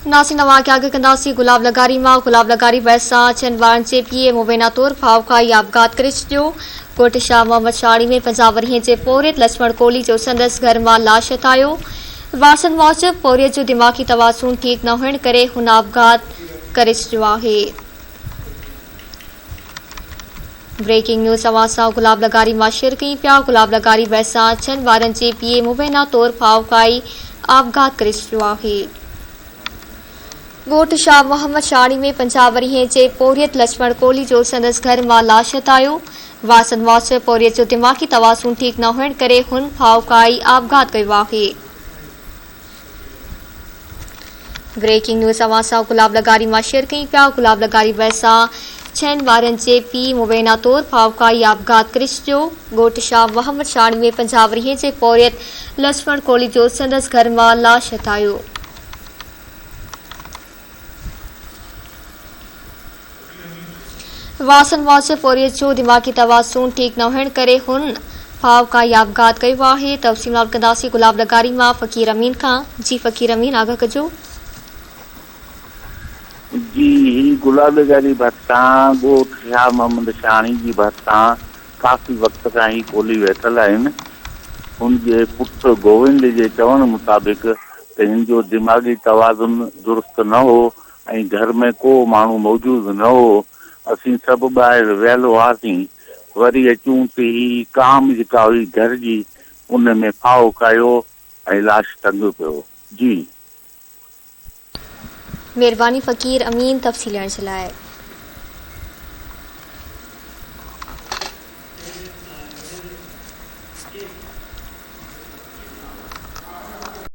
ناصر اوهان کي آگاهه ڪنداسين گلاب لغاري مان گلاب لغاري ڀرسان ڇهن ٻارن جي پيء مبينا طور ڦاهو کائي آپگهات ڪري ڇڏيو. ڳوٺ شاهه محمد شاهاڻي ۾ 50 ورهين جي پورهيت لڇمڻ ڪولهي جو سندس گهر مان لاش هٿ آيو. وارثن موجب پورهيت جو دماغي توازن ٺيڪ نه هئڻ ڪري هن آپگهات ڪري ڇڏيو آهي. بريڪنگ نيوز اوهان سان گلاب لغاري مان شيئر ڪيون پيا گلاب لغاري ڀرسان ڇهن ٻارن جي پيء مبينا طور ڦاهو کائي آپگهات ڪري ڇڏيو آهي. ڳوٺ شاهه محمد شاهاڻي ۾ 50 ورهين جي پورهيت لڇمڻ ڪولهي جو سندس گهر مان لاش هٿ آيو. وارثن موجب پورهيت جو دماغي توازن ٺيڪ نه هئڻ ڪري هن ڦاهو کائي آپگهات ڪيو آهي. بريڪنگ نيوز اوهان سان گلاب لغاري مان شيئر ڪيون پيا گلاب لغاري ڀرسان ڇهن ٻارن جي پيء مبينا طور ڦاهو کائي آپگهات ڪري ڇڏيو ڳوٺ شاهه محمد شاهاڻي ۾ 50 ورهين جي پورهيت لڇمڻ ڪولهي جو سندس گهر مان لاش هٿ آيو. واسن موجب پورهيت جو دماغي توازن ٺيڪ نه هئڻ ڪري هن ڦاهو کائي آپگهات ڪيو آهي. تفصيل معلوم ڪنداسين گلاب لغاري مان فقير امين کان. جي فقير امين آگاهه ڪجو. جي هي گلاب لغاري ڀرسان ڳوٺ شاهه محمد شاهاڻي جي ڀرسان ڪافي وقت کان هي ڪولهي ويٺل آهن. هن جي پٽ گووند جي چوڻ مطابق ته هن جو دماغي توازن درست نه هو ۽ گهر ۾ ڪو ماڻهو موجود نه هو. اسين سڀ ٻاهر ويل هئاسين. وري اچون ته هي ڪام جيڪا هئي گهر جي ان ۾ ڦاهو کايو ۽ لاش ٽنگيو پيو هو. جي. مھرباني فقير امين تفصيل ڏيڻ جي لاء.